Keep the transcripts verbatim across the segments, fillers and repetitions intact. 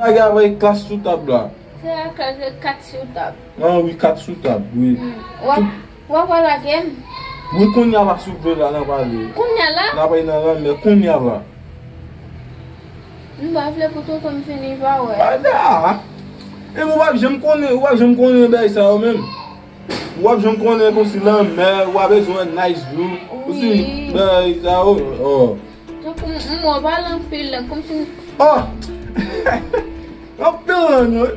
Lage avèk kat sou tab la. Se la kat, se kat sou tab. Ah wi, kat sou tab, wi. Hmm. W ap, w ap lage m? Wi, kounye a la, si w vle, la, n a pale. Kounye a la? N a pale nan lanmè, kounye a la. M pa vle pou tonton m vini, pa wè. Pale a. E ou p ap janm konnen, ou p ap janm konnen bagay sa yo menm. W ap janm konnen kòmsi lanmè, w ap bezwen nice view. Kòmsi bagay sa yo. Oh. Tankou m, m wè w pale anpil, kòmsi m. Oh! Anpil lang, wi.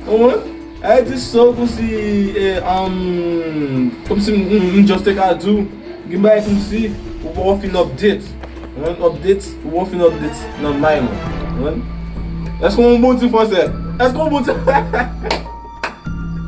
Ou konprann? Ay di so kòmsi, eh, um, kòmsi m, m, m just te ka di w, gen bagay kòmsi ou poko fin update. Ou konprann? Update, ou poko fin update nan mind ou. Ou konprann? Èske w bon ti fransè? Èske w bon ti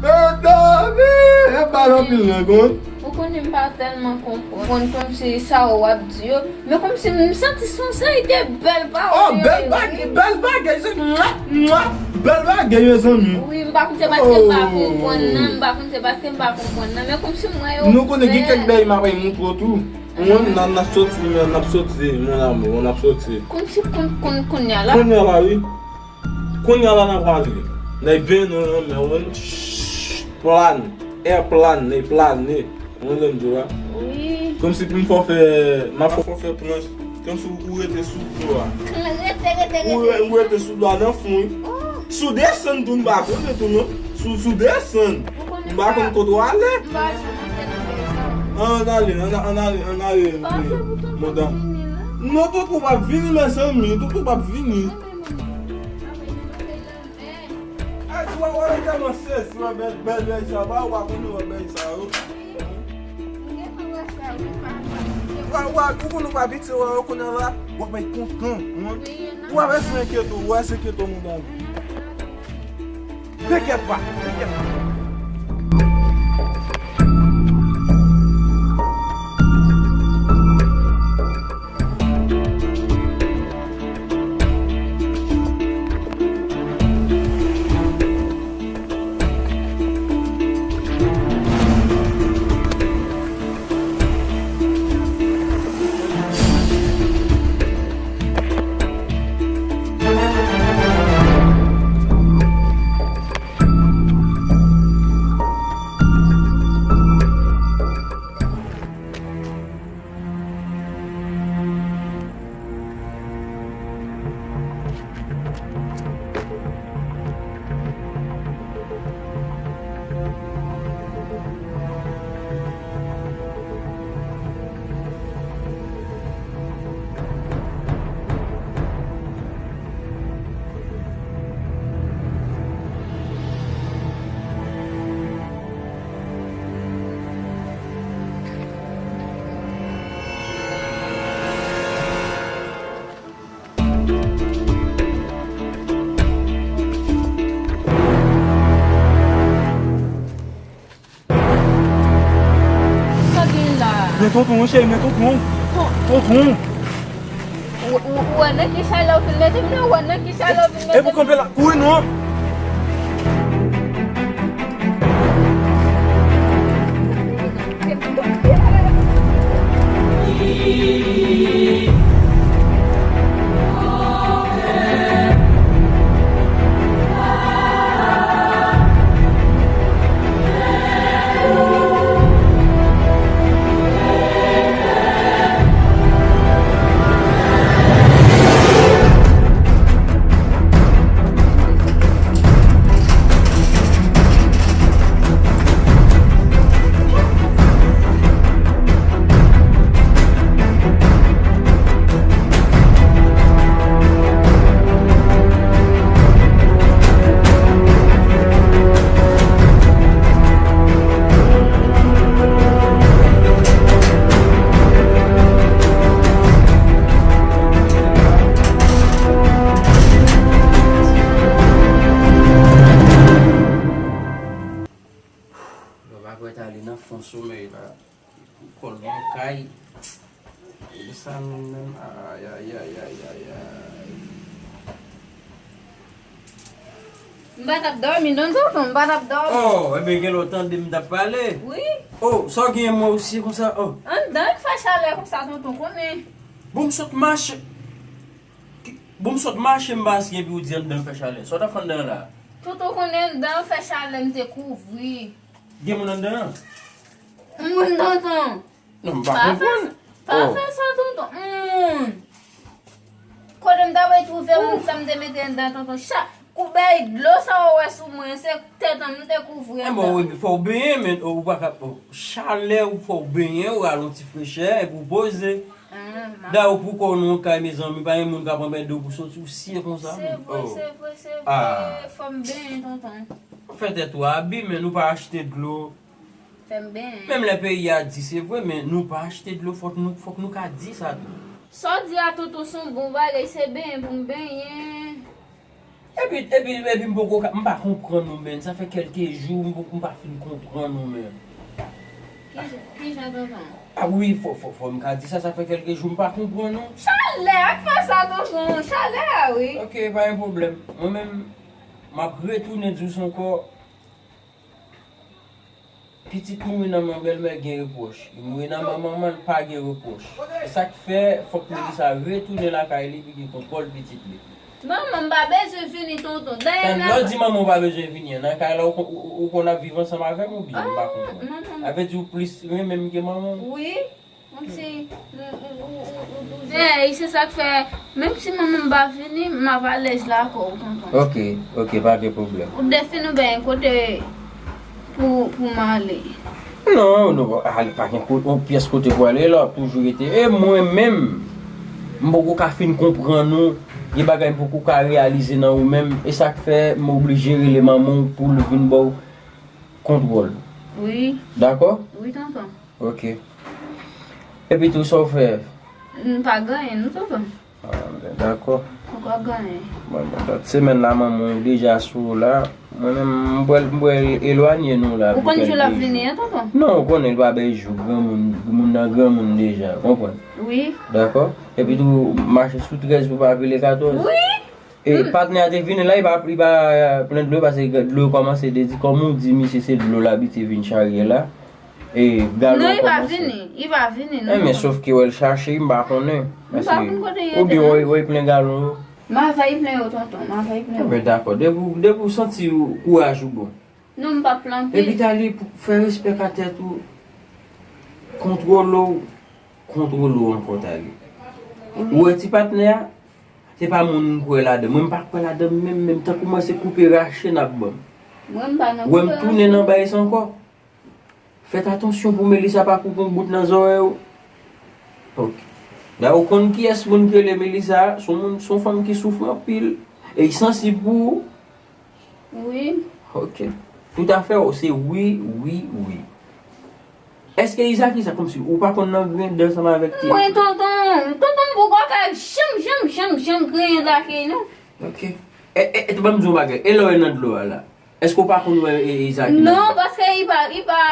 Mezanmi, e pa l anpil nan konn. Ou konnen m pa tèlman konprann kòmsi sa w ap di yo, men kòmsi m santi se yon seri de bèl pawòl. Oh, bèl bagay, bèl bagay, se mwa, mwa, bèl bagay, mezanmi. Wi, m pa konn se paske m pa konprann nan, m pa konn se paske m pa konprann nan, men kòmsi m wè yo. Nou konnen gen kèk bagay m ap montre w tou. Ou konn, n ap, n ap soti, men n ap soti, mon amour, n ap soti. Kòmsi konn, konn, kounye a la. Kounye a la, wi. Kounye a la n ap ale. N ap byen nan lanmè, ou konn. Plan. Air plan, n ap plane. Ou konn sa m di w la? Wi. Kòmsi pou m fè w fè, m ap fè w fè planch. Kòmsi ou rete sou dlo a. Rete, rete, rete. Ou re-, ou rete sou dlo a nan fon, wi. Oh. Si w desann tou, m pa konnen tou, non. Si w, si w desann, m pa konn kote w ale. M pa janm antre nan bagay sa. Ann ale, ann, ann ale, ann ale, madanm. Non, tonton p ap vini, mezanmi, tonton p ap vini. Ay, si w ap wè tèlman sezi, wè bèl, bèl, bèl sa, pa w pa konnen wè bèl sa yo. Wa, wa, ou konn ou pa piti, wa, ou konnen la, w ap bay kontan, wi. Ou pa bezwen enkyete w, w a se enkyete w, medam. T'inquiète pas, t'inquiète pas. Sa gen la? Men tonton, cheri, men tonton. Ton- Tonton. Ou, ou, ou wè nan ki chalè w fin mete m nan? Ou wè nan ki chalè w fin mete m nan? E pou kanpe la, kouri non. Yo pa kwè t ale nan fon somèy la. Kòl mwen kay. E sa menm, menm. Ay, ay, ay, ay, ay, ay. M pa t ap dòmi, non, tonton, m pa t ap dòmi. Oh, ebyen, gen lè w tande m t ap pale. Wi. Oh, sa w genyen mwen osi konsa, oh. Anndan, k fè chalè konsa, tonton, konnen. Bon, m sot mache. Ki, Bon, m sot mache, m pase, epi ou di anndan fè chalè. Sa w t ap fè anndan an la? Tonton konnen anndan fè chalè, m te kouvri. Gen moun anndan an? Moun, tonton. Non, m pa konprann. Pa fè sa, tonton. Moun. Kote m ta pral twouve moun sa m te mete anndan, tonton? Cha, koubèy dlo sa w wè sou mwen, se tèt an m te kouvri anndan. Enben, wi, fò w benyen, men ou pa ka, chalè, ou fò w benyen, ou rale yon ti frechè, epi w poze. Dayè, ou pou kò w nan yon kay, mezanmi, pa gen moun k ap anmède w pou soti, ou sye konsa menm. Se vre, se vre, se vre. Fò m benyen, tonton. Fè tèt ou abi, men nou pa achte dlo. Fè m benyen. Menm lè peyi a di se vre, men nou pa achte dlo, fòk nou, fòk nou ka di sa tou. Sa w di a, tonton, se yon bon bagay, se benyen pou m benyen. Epi, epi, epi m poko ka, m pa konprann ou, menm. Sa fè kèlke jou, m poko, m pa fin konprann ou, menm. Kijan, kijan, tonton? A wi, fò, fò, fò m ka di sa, sa fè kèlke jou, m pa konprann ou. Chalè a k fè sa, tonton, chalè a, wi. Ok, pa gen pwoblèm. Mwen menm, m ap retounen di w sa ankò. Pitit mouri nan men bèlmè gen repwòch. Li mouri nan men manman l pa gen repwòch. Se sa k fè fòk Melissa retounen lakay li pou gen kontwòl pitit li. Manman m pa bezwen vini, tonton. Dayè, lè w di manman w pa bezwen vini an, nan kay la, ou, ou, ou konn ap viv ansanm avè m oubyen? M pa konprann. Sa vle di ou plis renmen m ke manman w? Wi. Kòmsi, ou, ou, ou, ou, ou toujou. Ey, se sa k fè, menm si manman m pa vini, m ap alèz la avè w, tonton. Ok, ok, pa gen pwoblèm. Ou defini w benyen kote pou, pou m ale. Non, non, ale pa gen kote, yon pyès kote pou ale la, w ap toujou rete. E mwen menm, m poko ka fin konprann ou, gen bagay m poko ka reyalize nan ou menm, e sa k fè m oblije rele manman w pou l vin ba w kontwòl. Wi. Dakò? Wi, tonton. Ok. Epi tou, sa w fè? M pa gen anyen, non, tonton. Ah, ben, dakò. Ou pa gen anyen. Bon, bon, lòt semèn la, manman w deja sou w la. Mwen menm, m pral, m pral elwanye nou la pou kèlke jou. Ou konn jou l ap vini an, tonton? Non, ou konnen l pa bay jou. Granmoun, moun nan granmoun deja, konprann? Wi. Dakò? Epi tou, mache sou trèz pou pa pile katòz. Wi. E patnè a te vini la, li pa, li pa pran dlo, paske dlo kòmanse, te di, kòman w di misye se dlo l abitye vin charye la? E galon kòmanse. Non, li pa vini, li pa vini, non. Enben, sòf ke w al chache, m pa konnen. M pa konn kote l ye. Oubyen w, w plen galon yo. M avè l plen yo, tonton, m avè l plen yo. Enben, dakò. Depi, depi w santi kouraj ou bon. Non, m p ap flanke. Epi Tali, pou fè respè ka tèt ou, kontwole w, kontwole w ankò, Tali. Wi. Ou wè ti patnè a, se pa moun m kwè ladan. Mwen, m pa kwè ladan m menm, menm. Tankou mwen, se koupe rache n ap ban m. Mwen, m pa nan koupe rache. Ou wè m tounen nan bay sa ankò. Fèt atansyon pou Melissa pa koupe yon bout nan zòrèy ou. Ok. Dayè, ou konn kiyès moun ki rele Melissa a? Se yon moun, se yon fanm ki soufri anpil. E li sansib pou ou. Wi. Ok. Toutafè, se wi, wi, wi. Èske Isaac, Isaac, kòmsi ou pa konn nan griyen dè ansanm avèk ti... Mwen, tonton, tonton, m poko ka janm, janm, janm, janm griyen lakay, non. Ok. E, e, e, ban m di w yon bagay. E lè w nan dlo a la? Èske w pa konn wè, e, Isaac nan dlo? Non, paske li pa, li pa,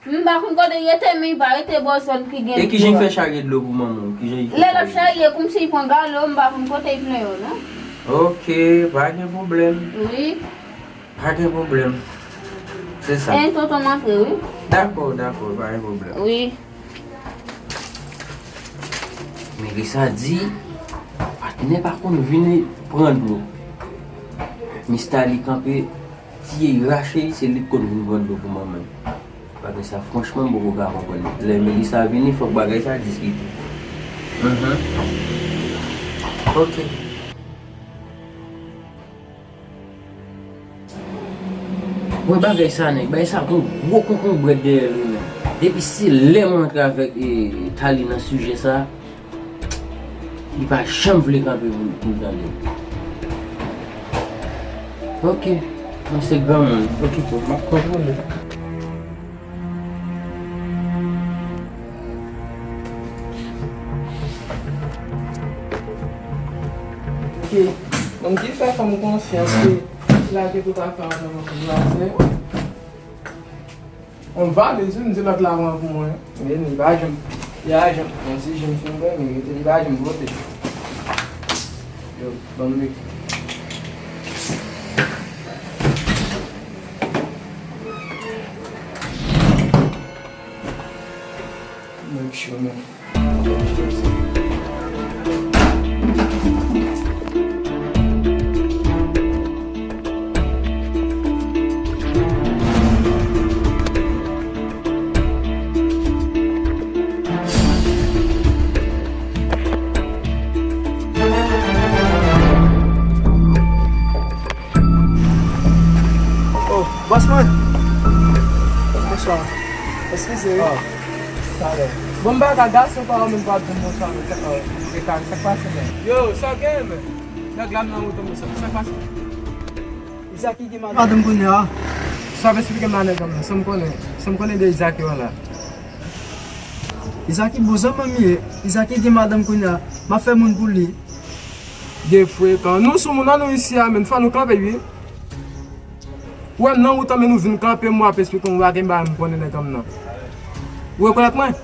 m pa konn kote l rete, men li pa rete bò zòn ki gen dlo a. E kijan l fè charye dlo pou manman w? Kijan l fè charye? Lè l ap charye, kòmsi li pran galon, m pa konn kote l pran yo, non. Ok, pa gen pwoblèm. Wi. Pa gen pwoblèm. Se sa. E, tonton, m antre, wi. Dakò, dakò, pa gen pwoblèm. Wi. Melissa di, patnè pa konn vin pran dlo. Mista li kanpe, tiye, rache, se li k konn vin pran dlo pou manman l. Bagay sa, franchman, m poko ka konprann. Lè Melissa vini, fòk bagay sa diskite. Mhm. Ok. Wè bagay sa, nèg. Bagay sa gon gwo konkonbrèt dèyè l, wi, menm. Depi se lè mwen antre avèk, e, Tali nan sijè sa, li pa janm vle kanpe pou, pou l tande. Ok. Mwen se granmoun. Okipe w, m ap kontwole. Ok. Moun ki fè fanm konfyans, se lage tout afè w nan men vwazin. On valiz, wi, m di lòt la pran pou mwen. Men li pa janm, li pa janm, yon ti jan m fin pran, men rete li pa janm pote. Yo, ban m li. Make sure, man. Make sure, sir. Bonswa. Eskize wi. Talè. Bon, m pa ka gason pa ou menm pa di m bonswa, men sa k pase, men? Yo, sa gen, men? Nèg la m nan wout an, men sa k pase? Izaki gen madanm kounye a. Sa ap esplike m la, nèg an nan. Sa m konnen, sa m konnen de Izaki an la. Izaki bon zanmi m ye. Izaki gen madanm kounye a. M ap fè moun pou li. Gen frekan. Nou sou moun an nou isi a, men fò nou kanpe, wi. Ou wè m nan wout an, men nou vin kanpe, m w ap esplike m, ou pa gen bagay m konnen nèg an nan. Ou rekonèt mwen?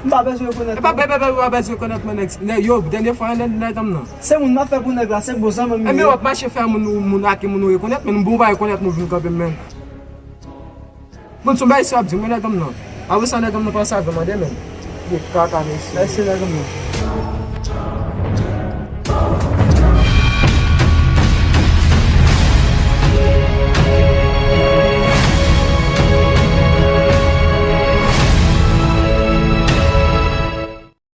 M pa bezwen rekonèt. E pa bebe, bebe, ou pa bezwen rekonèt mwen, nèg. Nèg, yo, dènye fwa, nèg, nèg an nan. Se moun m ap fè pou nèg la, se bon zanmi m ye. E men w ap mache fè moun, moun ak moun ou rekonèt, men nou bon pa rekonèt nou vin kanpe, men. Moun sou bay sa ap di, mwen nèg an nan. Apre sa, nèg an nan panse avè mande, men. Gen kaka, mesye. Mèsi, nèg an nan.